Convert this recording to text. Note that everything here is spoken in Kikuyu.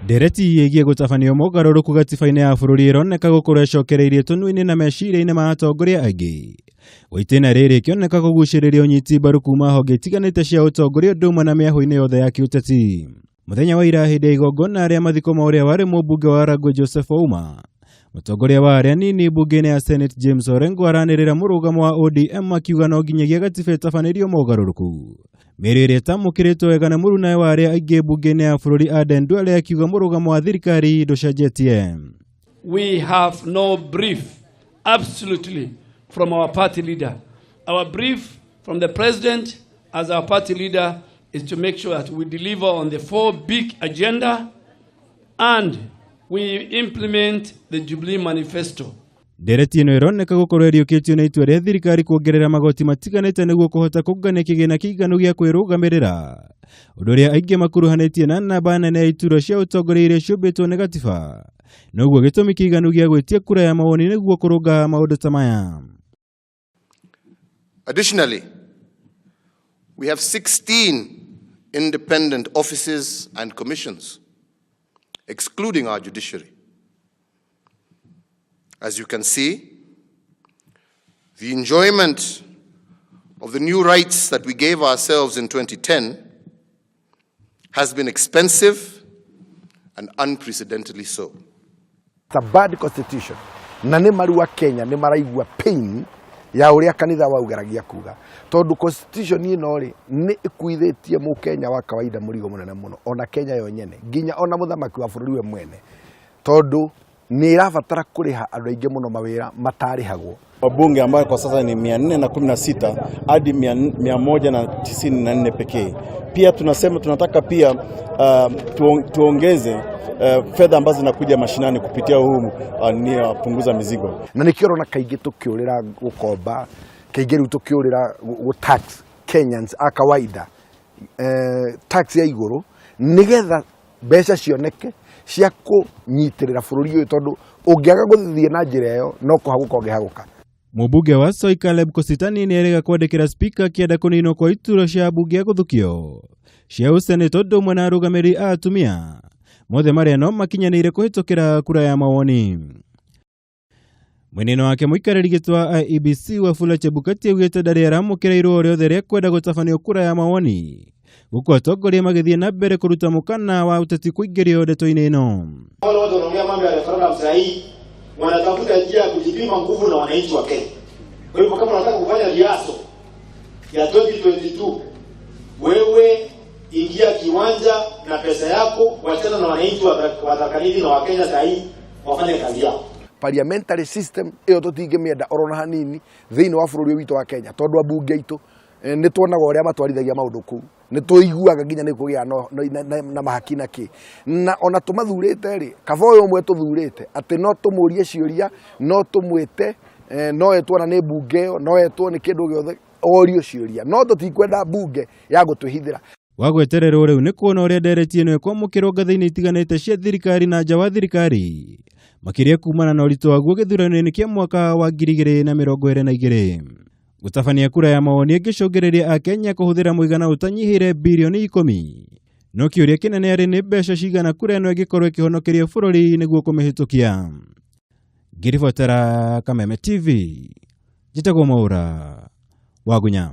Ndereti ĩgiĩ gũtabanio mogarũrũku gatiba-inĩ ya bũrũri ĩroneka gũkorwo ĩcokereirie tũnua-inĩ na meciria-inĩ ma atongoria aingĩ. Gwa itĩna rĩrĩ ĩkĩoneka kũgucĩrĩria ũnyiti mbaru kuma honge itiganĩte cia ũtongoria ũndũ ũmwe na mĩahũ-inĩ yothe ya kĩũteti. Mũthenya wa ira hĩndĩ ya igongona rĩa mathiko ma ũrĩa warĩ mũmbunge wa Rangwe Joseph Ouma, mũtongoria wa arĩa anini mbunge-inĩ ya Senate James Orengo aranĩrĩra mũrũgamo wa ODM akiuga no nginyagia gatiba ĩtabanĩrio mogarũrũku. Mĩario ĩrĩa ĩtamũkĩrĩtwo wega nĩ mũrunawe wa arĩa aingĩ mbunge-inĩ ya bũrũri Aden Duale akiuga mũrũgamo wa thirikari ndũcenjetie. We have no brief, absolutely, from our party leader. Our brief from the president as our party leader is to make sure that we deliver on the four big agenda and we implement the Jubilee Manifesto. Ndereti ĩno ĩroneka gũkorwo ĩriũkĩtio nĩ itua rĩa thirikari kuongerera magoti matiganĩte nĩguo kũhota kũngania kĩgĩna kĩiganu gĩa kwĩrũgamĩrĩra, ũndũ ũrĩa aingĩ makuruhanĩtie na namba nene ya iturwa cia ũtongoria iria ciũmbĩtwo nĩ gatiba, noguo gĩtũmi kĩiganu gĩa gwĩtia kura ya mawoni nĩguo kũrũnga maũndũ ta maya. Additionally, we have 16 independent offices and commissions, excluding our judiciary. As you can see, the enjoyment of the new rights that we gave ourselves in 2010 has been expensive and unprecedentedly so. It's a bad constitution na nĩ marua Kenya nĩ maraigua pain ya ũrĩa kanitha waugeragia kuga, tondũ constitution ĩno rĩ, nĩ ĩkuithĩtie mũkenya wa kawaida mũrigo mũnene mũno, ona Kenya yo nyene, nginya ona mũthamaki wa bũrũri we mwene, tondũ nĩ ĩrabatara kũrĩha andũ aingĩ mũno mawĩra matarĩhagwo. Wabunge ambayo kwa sasa ni 416 hadi 194 pekee. Pia tunasema tunataka pia tuongeze fedha ambazo zinakuja mashinani kupitia huu ni punguza mizigo. Na nĩkĩo ũrona kaingĩ tũkĩũrĩra gũkomba, kaingĩ rĩu tũkĩũrĩra gũ tax Kenyans a kawaida, tax ya igũrũ, nĩgetha mbeca cioneke cia kũnyitĩrĩra bũrũri ũyũ, tondũ ũngĩaga gũthiĩ na njĩra ĩyo no kũhagũka ũngĩhagũka. Mũmbunge wa Soy Caleb Kositany nĩ erĩga kwandĩkĩra spika akĩenda kũninwo kwa iturwa cia mbunge ya gũthukio cia ũsenĩta ũndũ ũmwe na arũgamĩrĩri a atumia mothe marĩa no makinyanĩire kũhĩtũkĩra kura ya mawoni. Mwena-inĩ wake, mũikarĩri gĩtĩ wa IEBC Wafula Chebukati augĩte ndarĩ aramũkĩra irũa rĩothe rĩa kwenda gũtabanio kura ya mawoni, gũkũ atongoria magĩthiĩ na mbere kũruta mũkana wa ũteti kũingĩrio ndeto-inĩ ĩno. Wale watu wanaongea mambo ya referendum saa hii wanatafuta njia ya kujipima nguvu na wananchi wa Kenya. Kwa hivyo kama unataka kufanya rehearsal ya 2022, wewe ingia kiwanja na pesa yako, wachana na wananchi wa Tharaka Nithi na wa Kenya saa hii wafanye kazi yao. Parliamentary system ĩyo tũtingĩmĩenda oro na hanini thĩinĩ wa bũrũri ũyũ witũ wa Kenya, tondũ ambunge aitũ nĩ tuonaga ũrĩa matwarithagia maũndũ kũu, nĩ tũiguaga nginya nĩ kũgĩa no, na mahaki na kĩ, na ona tũmathurĩte rĩ, kaba ũyũ ũmwe tũthurĩte atĩ no tũmũrie ciũria, no tũmwĩte, no etwo na nĩ mbunge ĩyo, no etwo nĩ kĩndũ gĩothe orio ciũria, no tũtikwenda mbunge ya gũtwĩhithĩra. Wa gwetererwo rĩu nĩ kuona ũrĩa ndereti ĩno ĩkwamũkĩrwo ngathĩ-inĩ itiganĩte cia thirikari na nja wa thirikari, makĩria kumana na ũritũ waguo gĩthurano-inĩ kĩa mwaka wa 2022. Gũtabania kura ya mawoni ĩngĩcũngĩrĩria akenya kũhũthĩra mũigana ũtanyihĩire birioni 10, no kĩũria kĩnene arĩ nĩ mbeca cigana kura ĩno ĩngĩkorwo ĩkĩhonokeria bũrũri nĩguo kũmĩhĩtũkia. Ngĩribotera Kameme TV, njĩtagwo Mwaura Wagunya.